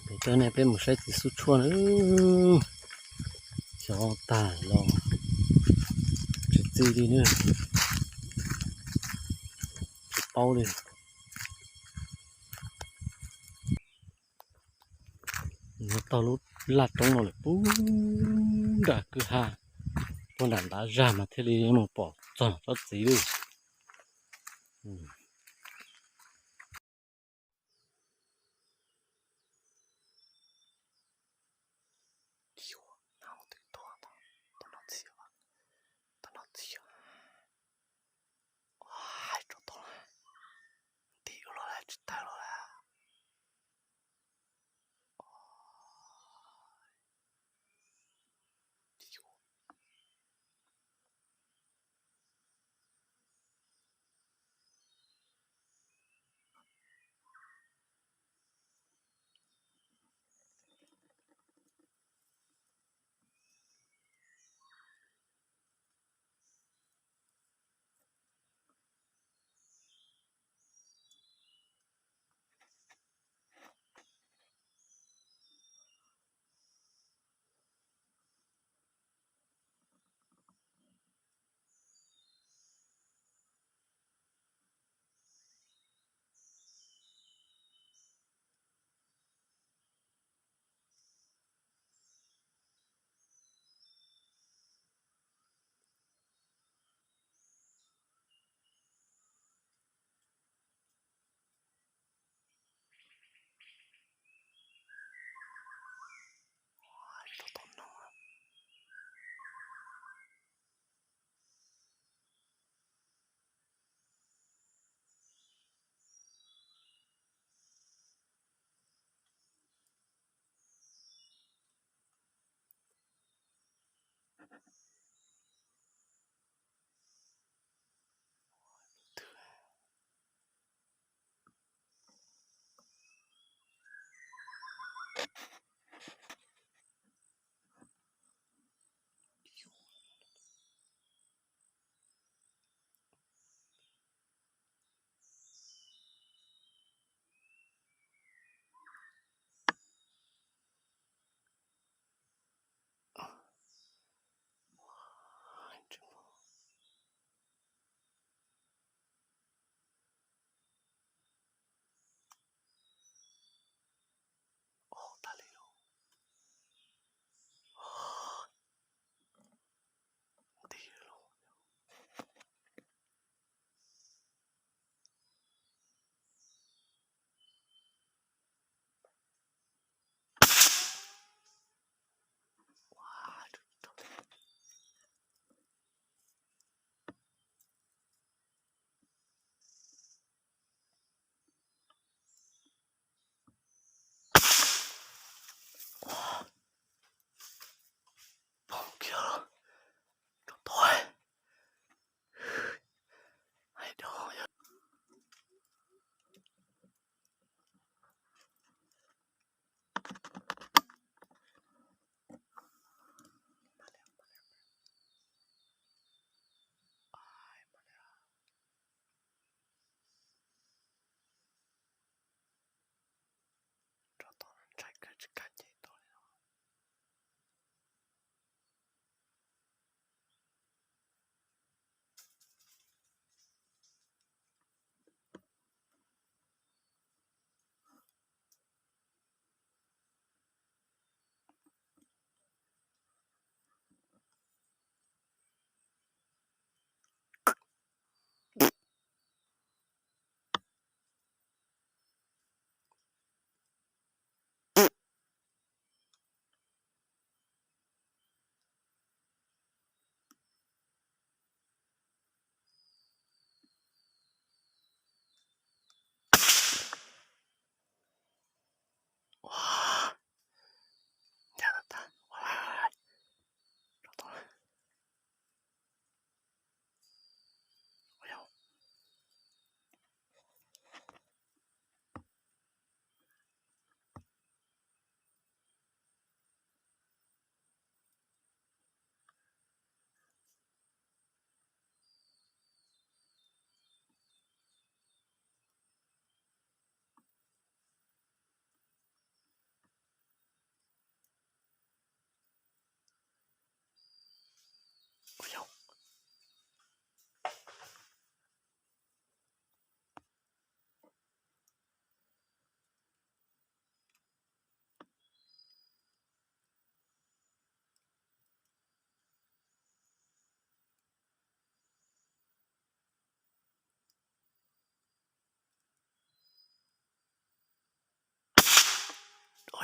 Pem toj ne peb mus saib txiv xub tshuaj na. Xyov tag los tsis txi li na, tsis paub li. Nyob tau lub laj roob no lawm puag nram kwj ha, puag nram ntav zag mas thiaj li mus pom txog tsob txiv lawm.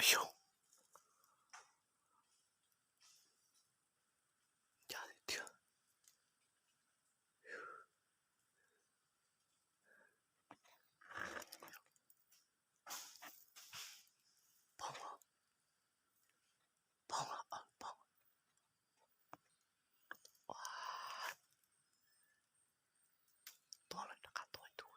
piob. Cas tiag. Poob, poob, poob. Tua lawm rov qab tua ib tug.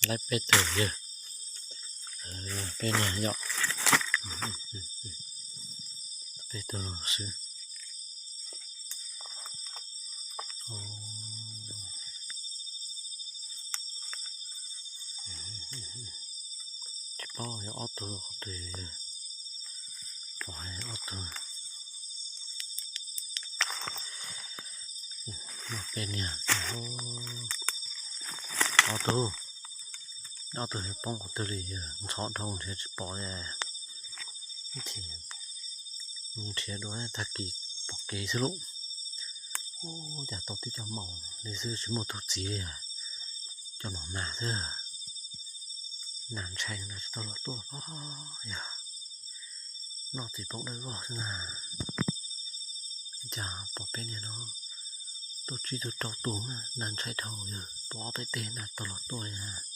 Laib peb tug yawg, peb niag yom, peb tug xwb. Tsis paub yog ob tug qhov twg, ob tug. Peb niag, ob tug, ob tug poob qhov twg li yog ntxhov dhau nrhiav tsis pom li. Nrhiav dua tag kis pom kev xwb lauj. Ub, cas tau tib co maum li xwb tsis muaj tug txiv li, cov maum nas xwb. Nas ntshai nas tsis tau los tuaj os, yog noj txiv poob dawb vog xwb na. Cas pom peb niag no tuaj tsib tug rau tus na, nas ntshai dhau yog tua ob peb teg nas tau los tuaj li.